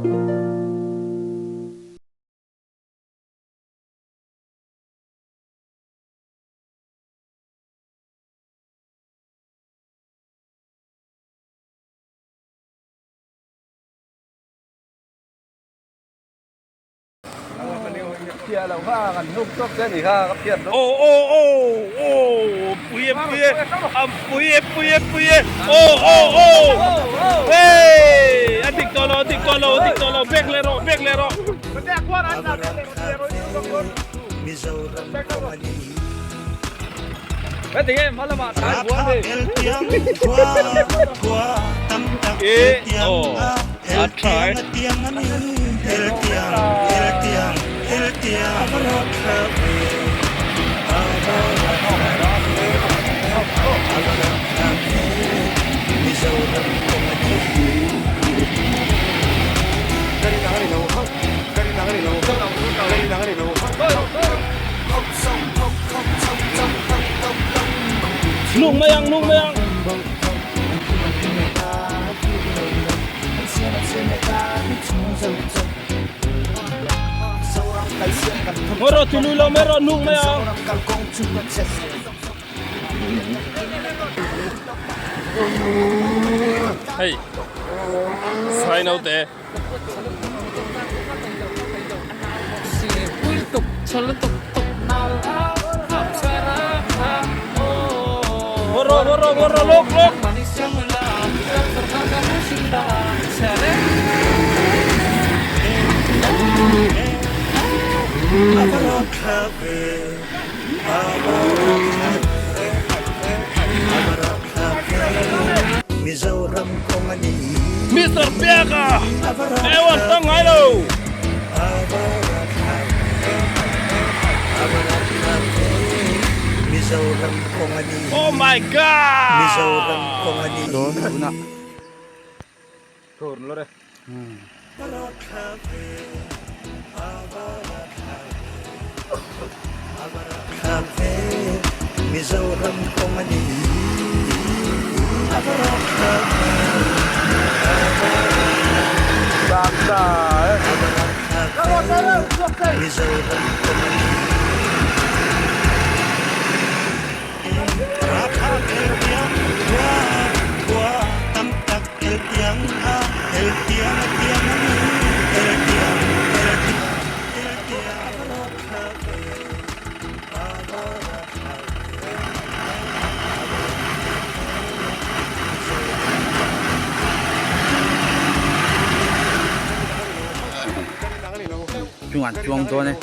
Aw aw aw aw pui e pui e a pui e pui e pui e aw aw aw hey a dik tawh lo a dik tawh lo a dik tawh lo bek leh rawh bek leh rawh. E aw a tha e. Nung mai ang nung mai ang. Mai rawh tului lo mai rawh nung mai ang. Hei sai naute. Moro moro moro lok lok. Mister Biaka ewan tang ngai lo. Oh my God. Chungah an chuang dawn e.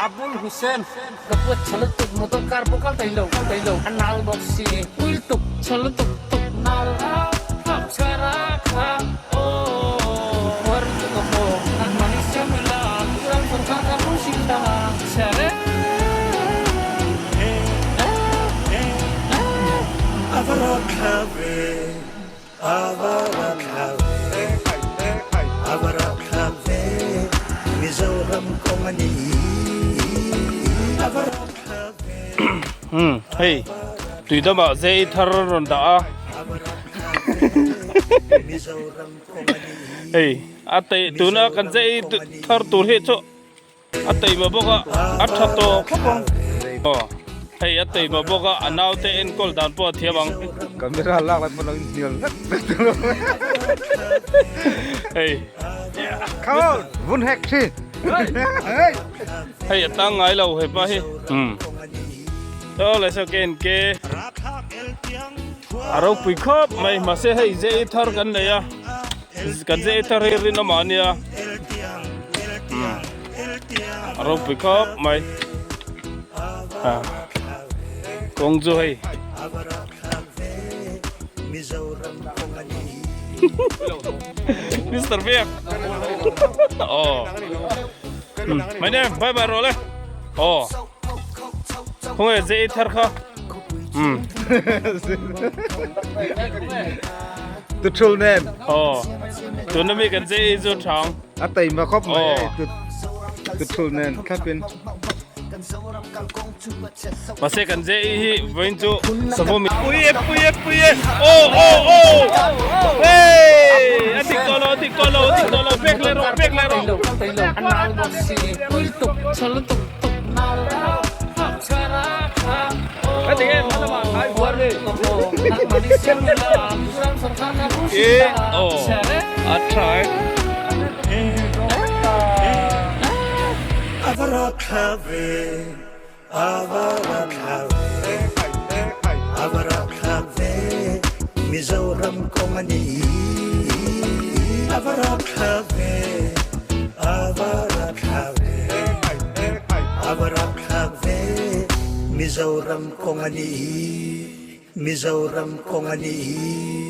Abul Hussein ka puat chal tuk motor car pawh kal thei lo kal thei lo a nal bawk si pui tuk chal tuk tuk nal a khap chhar a kha aw huar tuk a maw an mani siam ila ram sorkar ka hmu sil ta chhar e Umm hei tui dama zei thar rawn dah a hei a tei tuna kan zei thar tur hi chu A teima bawk a, a tha tawh khawp ang. Aw, hei a teima bawk a, a naute enkawl dan pawh a thiam ang. Camera lak lai pawh lo inhnial vek vek tur lo. Hei. Come on, vun hek thi. Hey. Hei a tang ngai lo hepa hi. Um. Chaw le saw ken ke. A ropui khawp mai mahse hei zei thar kan nei a. Kan zei thar hi rin awm ah nia. A ropui khawp mai kawng chu hei Mister Biak oh my name bye bye rawh le oh. Khawnge zei thar kha. Um. Tu thul nen. Aw. Tuna mi kan zei chu thang. A taima khawp mai hei tu tu thul nen thlapin. Mahse kan zei hi vawiin chu savawm in. Pui e pui e pui e aw aw aw hey a dik tawh lo a dik tawh lo a dik tawh lo pek leh rawh pek leh rawh. E aw a tha e. Mizoram kawng a nih hi Mizoram kawng a nih hi.